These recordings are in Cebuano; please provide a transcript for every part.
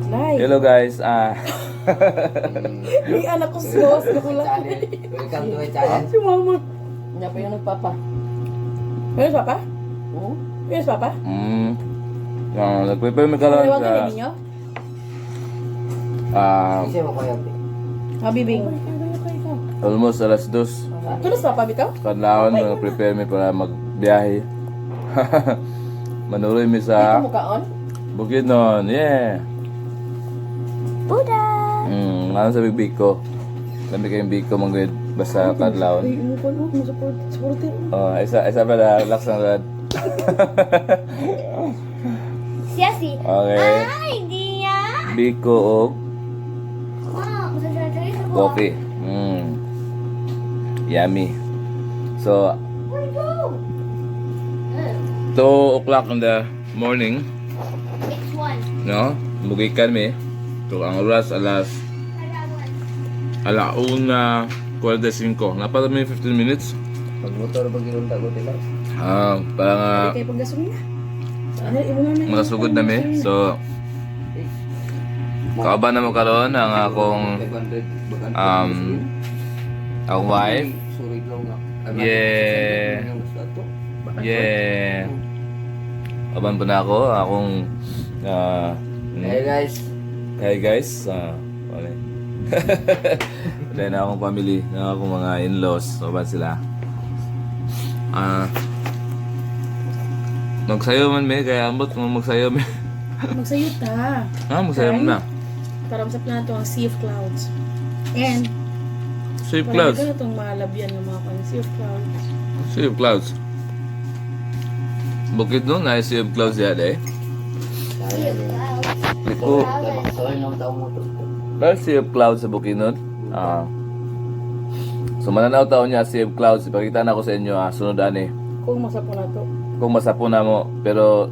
Lai. Hello guys. Ah, May anak ko sa gawas na kula. Channel. Welcome to my channel. Si mama. Nga pa yung nagpapa. Meron papa? Oo. Meron papa? Ah, nag-prepare mi karon Tawagan sa ninyo? ah, Kasi mo kuya. Mabibing. Almost 2:00. Tulos papa bitaw? Kadlawon nag-prepare mi para magbiyahe. Manuroy mi sa Dito mo kaon? Bukidnon. Yeah. Buddha. Ano sa big Biko? Lami kayong Biko manggod basta kadlawon. Ay, mo ko no, mo support supporter. Oh, isa isa pala relax lang rad. Siya si. Okay. Ay, di niya. Biko og Wow, sa coffee. Yummy. So, Where go? 2 o'clock in the morning, It's 1. No? Mugikan mi. So, ang oras alas 1:45. Napala mi 15 minutes. Pag motor pag ilong tago nila. Ah, para nga Kay paggasolina. Ano imo na na. makasugod na mi. So, kauban na mo karon ang akong 500 bagan. akong wife. Sorry lang nga. Yeah. Yeah. Kauban po na ako akong Hey guys. Hey guys, wala. Wala na akong family, na akong mga in-laws, so ba sila? Ah, magsayo man me, kaya ambot mo magsayo me. Magsayo ta. Ah, magsayo man na. Para masap na ito ang Sea of Clouds. And Sea of para Clouds. na itong mga labyan ng mga kwan. Sea of Clouds. Sea of Clouds. Bukid no, na Sea of Clouds yan eh. Liko. Sorry lang tao motor ko. Pero Sea of Clouds sa Bukidnon. Ah. So mananaw taon niya Sea of Clouds, ipakita na ko sa inyo ah, sunod ani. Kung masapo na to. Kung masapo na mo, pero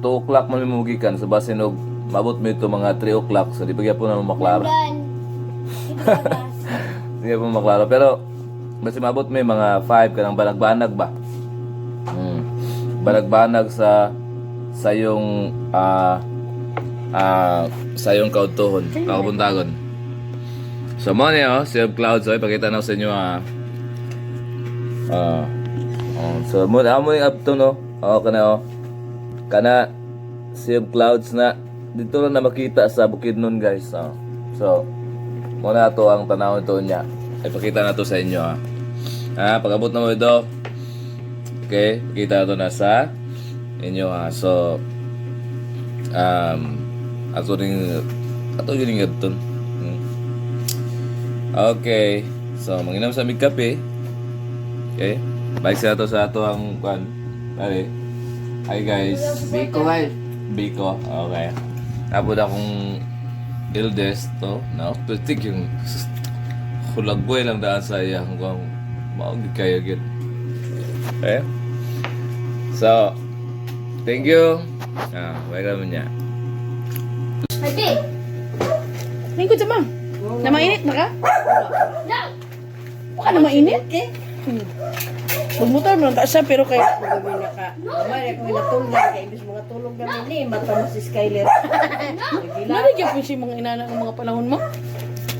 2 o'clock man mimugikan sa basin og mabot mo ito mga 3 o'clock, so di pa gyapon na mo maklaro. Di po maklaro, pero basta mabot mo yung mga 5 kanang banag-banag ba. Banag-banag sa sa yung sa yung kautuhon, kaubuntagon. So mo niyo, Sea of Clouds, so ipakita na ko sa inyo ah. Ah. Oh, so mo na mo yung up to no. Oh, kana oh. Kana Sea of Clouds na dito lang na makita sa Bukidnon guys. Oh. So mo na to ang tanawon to niya. Ipakita na to sa inyo ah. Ah, pag-abot na mo ito. Okay, kita na to na sa inyo ah. So ato ring ato ring gadton. Okay. So manginom sa mig kape. Okay. Balik sa ato sa ato ang kwan. Bale. Hi guys. Biko guys. Biko. Okay. Tapos akong eldest to, no? Tutik yung hulagboy lang daan sa iya kung mao gid kayo gid. Okay? So, thank you. Ah, welcome niya. Pwede. Lingkod sa ma. Na mainit na ka? No. Baka na mainit eh. Magmotor mo lang ta siya pero kay Magawin na ka. Mamaya kung natulog kay imbis mga tulog na ni mata mo si Skyler. Nalagyan po siya mga inana ng mga panahon mo.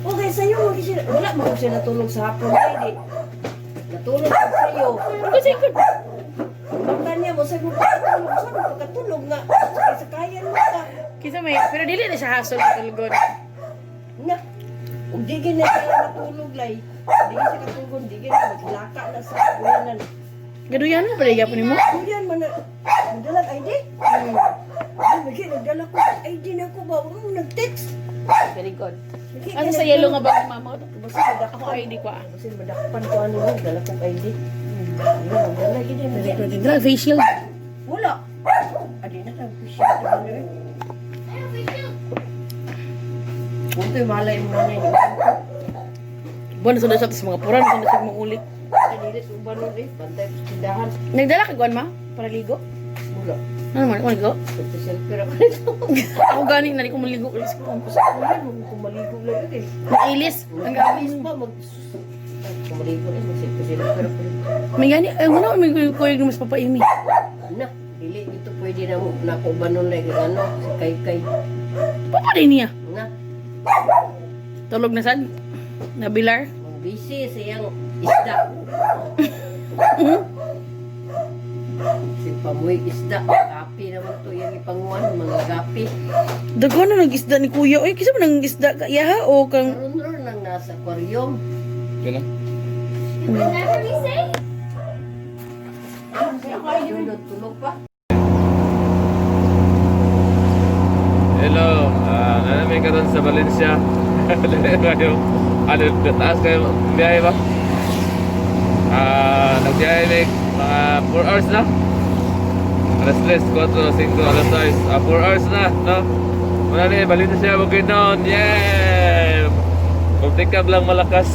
Okay, sa'yo mo kasi wala mo siya natulog sa hapon ay di. Natulog ko sa'yo. Kasi ikot. Mata niya mo sa'yo pagkatulog sa pagkatulog nga. Sakay sakayan mo ka. Kisa may pero dili na siya hasol sa tulgon. Na. Ug di gid na siya matulog lay. Di gid siya katulog, di gid na maglaka na sa buwanan. Gaduyan mo pala gyapon nimo. Kuyan man na nagdalag ID. Ay, lagi nagdala ko ID na ko ba? Nag-text. Very good. Lagi, Ano sa yellow nga ba mama? Ako ID ko ah. Kasi madakpan ko ano, dala kong ID. Ano, nagdala gid Very eh. good. Dra face shield. Wala. Adi na lang siya. Punto yung malay mo na yun. Buwan na sa sa mga puran, sa sa mga ulit. Dili sa uban nun eh. Bantay sa tindahan. Nagdala ka guan ma para ligo? Wala. Ano man, maligo? Selfie ra ko nito. Ako gani na di ko maligo ulit ko. Wala mo kung maligo lang yun eh. Nailis. Ang Ang pa mag kung maligo eh mag-selfie sila pero ko nito. May gani, ay wala may kuyog mas papaimi. Na, dili ito pwede na mo na ko uban nun like ano si kay kay. Pa din niya. Na, Tulog na sad. Nabilar. ang busy sa iyang isda. Si pamuig isda, gapi naman to iyang ipanguan, mga gapi. Daghan na nag-isda ni kuya. Oy, kisa man nang isda ka iyaha o kang Karon ron nang nasa aquarium. Kana. You will never be safe. Tulog, tulog pa. Hello, nanamay ka doon sa Valencia. Kayo, ano, taas kayo, biyahe ba? Nagbiyahe may mga 4 hours na. Alas 3, 4, 5, alas 6. 4 hours na, no? Muna ni, Valencia, Bukidnon. Yeah! Muntik lang malakas.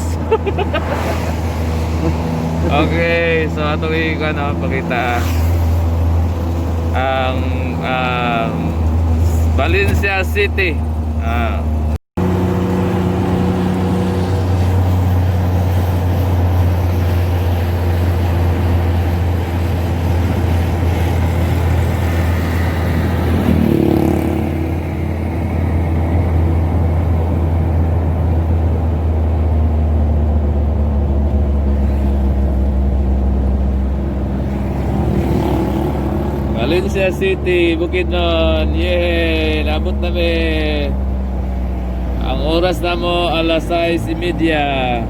Okay, so atong i-ano, pakita ang Valencia City. Valencia City, Bukidnon. Yay! Nabot nami. Ang oras na mo, alas 6:30.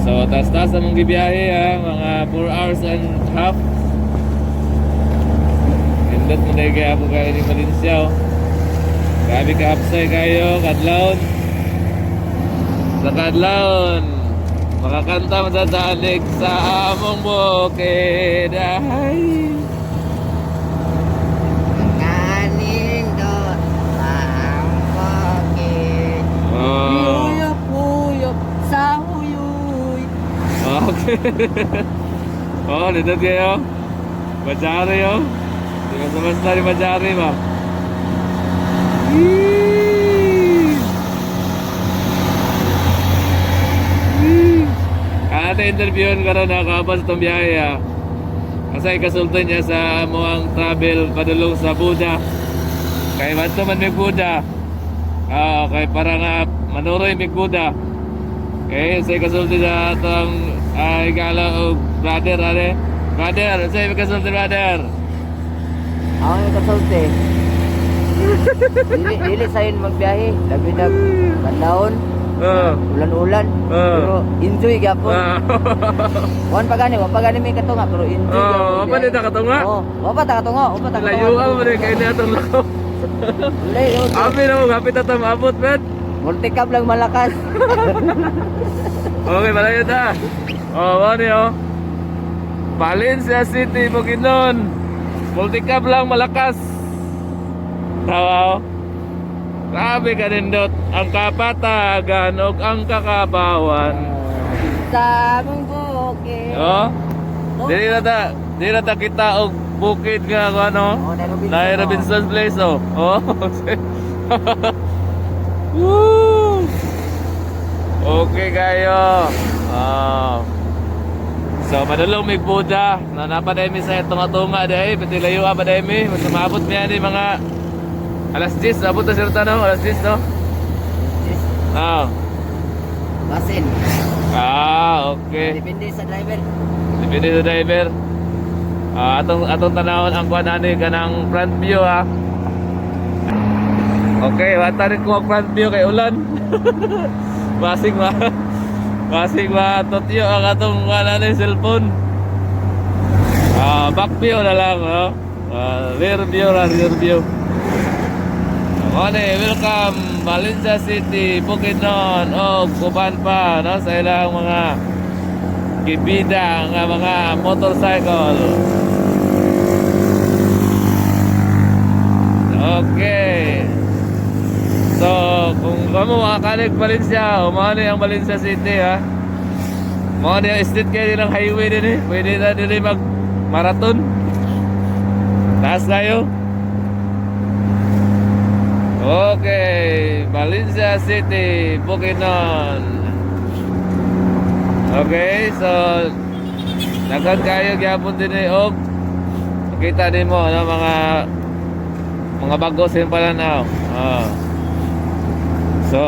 So, taas-taas among gibiyahe ha, mga 4 hours and half. Pindot mo na kaya ako kayo ni Valencia. Oh. Grabe ka hapsay kayo, kadlawon. Sa kadlawon, makakanta madadalig sa among bukid. Ay! Kanindot ang bukid. Oh. Huyop, huyop, sa huyuy. Okay. Oh, nindot kayo. Bajari oh. Di ba basta ni Bajari ba? Yee! Yee! Ate interviewon karon na kaabas itong biyahe ah. Kasi ikasulti niya sa amuang travel padulong sa Buda. Kay Manto man may Buda. Kay para nga manuroy may Buda. Okay, sa ikasulti sa atong igala og brother are. Brother, sa ikasulti brother. Ako yung kasulti. Dili, dili sayon magbiyahe. Labi na bandahon, ulan-ulan. Pero enjoy gyapon. Wan pa gani, wa pa gani may katunga pero enjoy Oh, gyapon. wa pa ni ta katunga? Oo, wa pa ta katunga, wa pa ta katunga. Layo ka mo rin kay natong lakaw. Layo. Abi na mo, kapit na maabot, man. Multicab lang malakas. Okay, malayo ta. Oh, mo ni oh. Valencia City, Bukidnon. Multicab lang malakas. Tawa oh. Grabe ka nindot. Ang kapatagan ug ang kakabawan. Sa among bukid. Oh. Dili na ta kita og bukid nga kung ano. Oh, Nairobi. Nay Robinson's Place oh. Oh. Woo! Okay kayo. Ah. So padulong mig Buda na napaday mi sa tunga-tunga dai pati layo pa dai mi mas maabot mi ani mga alas 10 abot na sir tanong alas 10 no. Ah. Basin. Okay. Depende sa driver. Depende sa driver. Atong atong tanawon ang kuan ani kanang front view ha. Okay, wata rin ko ang front view kay ulan. Basig ma. Basig ma totyo ang atong kuan ani cellphone. Back view na lang, no? Rear view ra, rear view. Mone, welcome Valencia City, Bukidnon, o Kuban pa, no? Sa ilang mga gibida nga mga motorcycle. Okay. So, kung kamo mga kalig Valencia, umani ang Valencia City ha. Mao ni ang street kayo ng highway din eh. Pwede na din mag marathon. Taas tayo. Okay, Valencia City, Bukidnon. Okay, so daghan kayo gyapon din eh og makita nimo ano mga Mga bago sa pala na. Oh. So,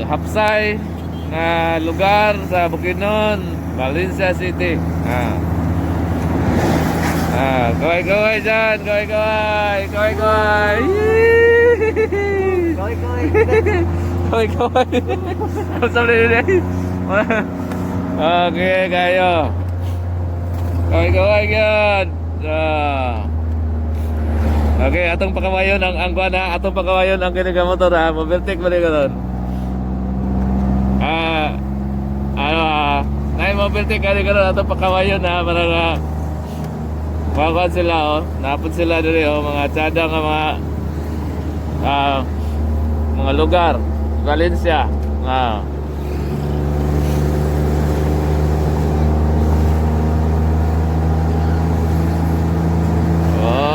hapsay na lugar sa Bukidnon, Valencia City. Ah. Ah, kaway-kaway dyan, kaway-kaway, kaway-kaway. Yee! Kaway kaway. Kaway-kaway. Ang sabi nila. Okay, kayo. Kaway-kaway yan. Ah. Okay, atong pakawayon ang kuan ha, atong pakawayon ang kini ka motor ha, mobiltik ba ni karon? Ah, ano ah, nay mobiltik kani karon atong pakawayon ha para nga makuan sila oh, napod sila diri oh, mga tsada nga mga mga lugar, Valencia. Ah.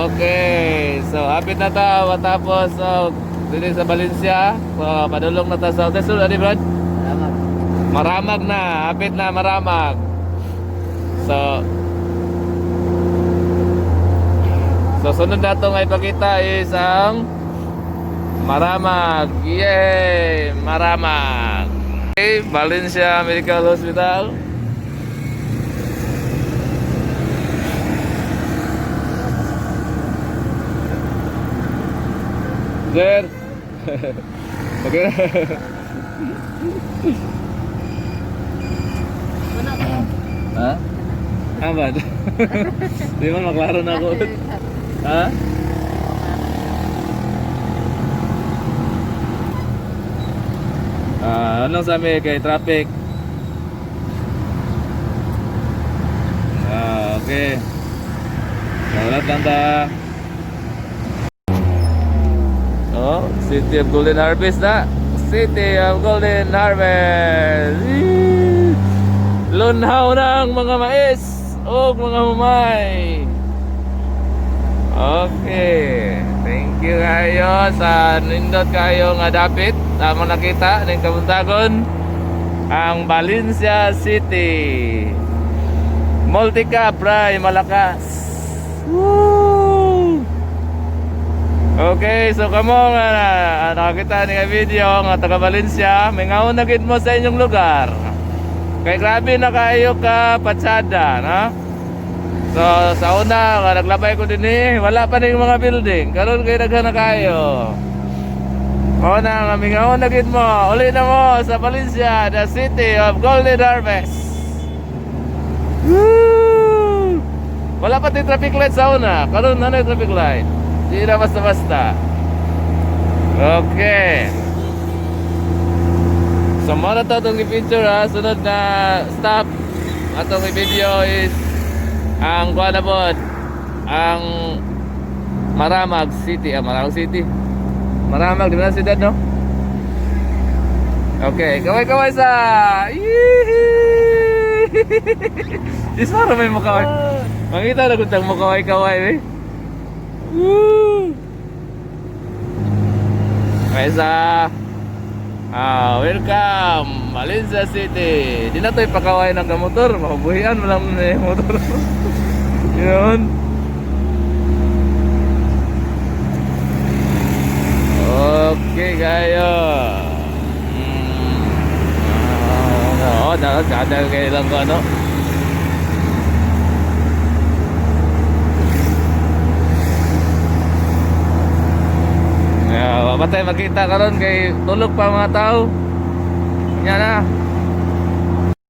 Okay. So, apit na ta matapos so, dito sa Valencia. So, padulong na ta sa Tesul, ani Brad? Salamat. Maramag na, apit na maramag. So, So sunod na itong ipakita is ang Maramag. Yay! Maramag. Okay, Valencia Medical Hospital. Sir. Okay. Ha? Amad. Di man maklaro na ako. Ha? Ah, anong sabi kay traffic? Ah, okay. Wala tanda. Oh, City of Golden Harvest na. City of Golden Harvest. Yee! Lunhaw na ang mga mais o mga humay. Okay. Thank you kayo sa nindot kayo nga dapit. Tama nakita ning kabuntagon ang Valencia City. Multicab Ray malakas. Woo! Okay, so kamo nga nakakita ni nga video nga taga Valencia, may ngaon na gid mo sa inyong lugar. Kay grabe na kayo ka patsada, no? So sa una nga naglabay ko dinhi, wala pa ning mga building. Karon kay daghan na kayo. Mao na nga mingaon na gid mo. Uli na mo sa Valencia, the city of Golden Harvest. Woo! Wala pa din traffic light sa una. Karon na na traffic light. Di na basta-basta. Okay. So mao na to atong i-picture ha. Sunod na stop atong i-video is ang kuan na pod, ang Maramag City. Ah, Maramag City. Maramag, di ba na siyudad, no? Okay, kaway-kaway sa... Yee! Ismaro may mukha. Makita na kung tang mukaway-kaway, eh. Woo! Okay, sa... Ah, welcome Valencia City. Di na to ipakaway ng kamotor, mabuhian mo lang na yung motor. Yun. Okay, kayo. Ah, oo, dapat kada kailan ko ano. Yeah, wa pa tayo makita karon kay tulog pa mga tao. Nya na.